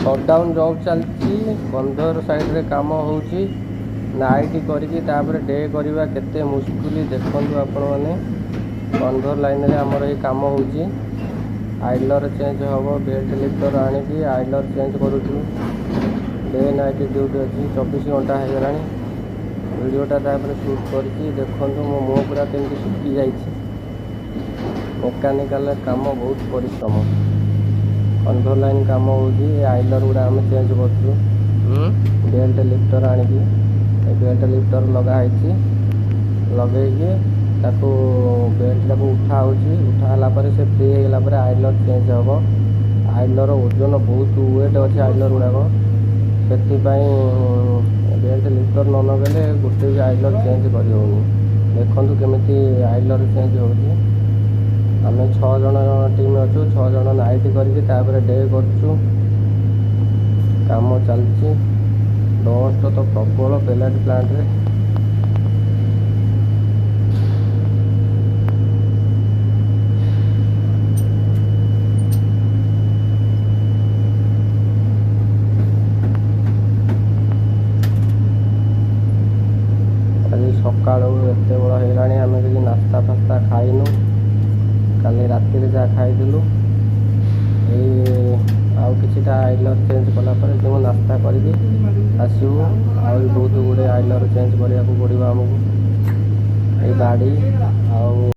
Shutdown job ଚାଲିଛି। କନ୍ଧର ସାଇଡ଼୍ରେ କାମ ହେଉଛି। ନାଇଟ୍ କରିକି ତାପରେ ଡେ କରିବା କେତେ ମୁସ୍କିଲ, ଦେଖନ୍ତୁ ଆପଣମାନେ। କନ୍ଧର ଲାଇନ୍ରେ ଆମର ଏଇ କାମ ହେଉଛି। ଆଇଲର୍ ଚେଞ୍ଜ ହେବ। ବେଲ୍ଟ ଲିଫ୍ଟର ଆଣିକି ଆଇଲର୍ ଚେଞ୍ଜ କରୁଛୁ। ଡେ ନାଇଟ୍ ଡ୍ୟୁଟି ଅଛି। 24 ଘଣ୍ଟା ହେଇଗଲାଣି। ଭିଡ଼ିଓଟା ତାପରେ ସୁଟ୍ କରିଛି। ଦେଖନ୍ତୁ, ମୋ ମୁହଁ ପୁରା କେମିତି ଶୁଖି ଯାଇଛି। ମେକାନିକାଲ କାମ ବହୁତ ପରିଶ୍ରମ। କନଭେୟର ଲାଇନ୍ କାମ ହେଉଛି। ଏ ଆଇଲର୍ ଗୁଡ଼ା ଆମେ ଚେଞ୍ଜ କରୁଛୁ ବେଲ୍ଟ ଲିଫ୍ଟର ଆଣିକି। ଏ ବେଲ୍ଟ ଲିଫ୍ଟର ଲଗା ହେଇଛି। ଲଗେଇକି ତାକୁ ବେଲ୍ଟଟାକୁ ଉଠା ହେଉଛି। ଉଠା ହେଲା ପରେ, ସେ ଫ୍ରି ହେଇଗଲା ପରେ ଆଇଲର୍ ଚେଞ୍ଜ ହେବ। ଆଇଲର୍ ଓଜନ ବହୁତ, ୱେଟ୍ ଅଛି ଆଇଲର୍ ଗୁଡ଼ାକ। ସେଥିପାଇଁ ବେଲ୍ଟ ଲିଫ୍ଟର ନ ଲଗେଇଲେ ଗୋଟେ ବି ଆଇଲର୍ ଚେଞ୍ଜ କରିହେଉନି। ଦେଖନ୍ତୁ କେମିତି ଆଇଲର୍ ଚେଞ୍ଜ ହେଉଛି। ଆମେ 6 ଜଣ ଟିମ୍ ଅଛୁ। 6 ଜଣ ନାଇଟ୍ କରିକି ତାପରେ ଡେ କରୁଛୁ। କାମ ଚାଲିଛି। ଡଷ୍ଟ ତ ପ୍ରବଳ ପେଲେଟ୍ ପ୍ଲାଣ୍ଟରେ। ଆଜି ସକାଳୁ ଏତେ ବେଳ ହେଇଗଲାଣି, ଆମେ କିଛି ନାସ୍ତା ଫାସ୍ତା ଖାଇନୁ। କାଲି ରାତିରେ ଯାହା ଖାଇଥିଲୁ। ଏଇ ଆଉ କିଛିଟା ଆଇଲର୍ ଚେଞ୍ଜ କଲା ପରେ ଯିବୁ, ନାସ୍ତା କରିକି ଆସିବୁ। ଆହୁରି ବହୁତ ଗୁଡ଼ିଏ ଆଇଲର୍ ଚେଞ୍ଜ କରିବାକୁ ପଡ଼ିବ ଆମକୁ। ଏଇ ବାଡ଼ି ଆଉ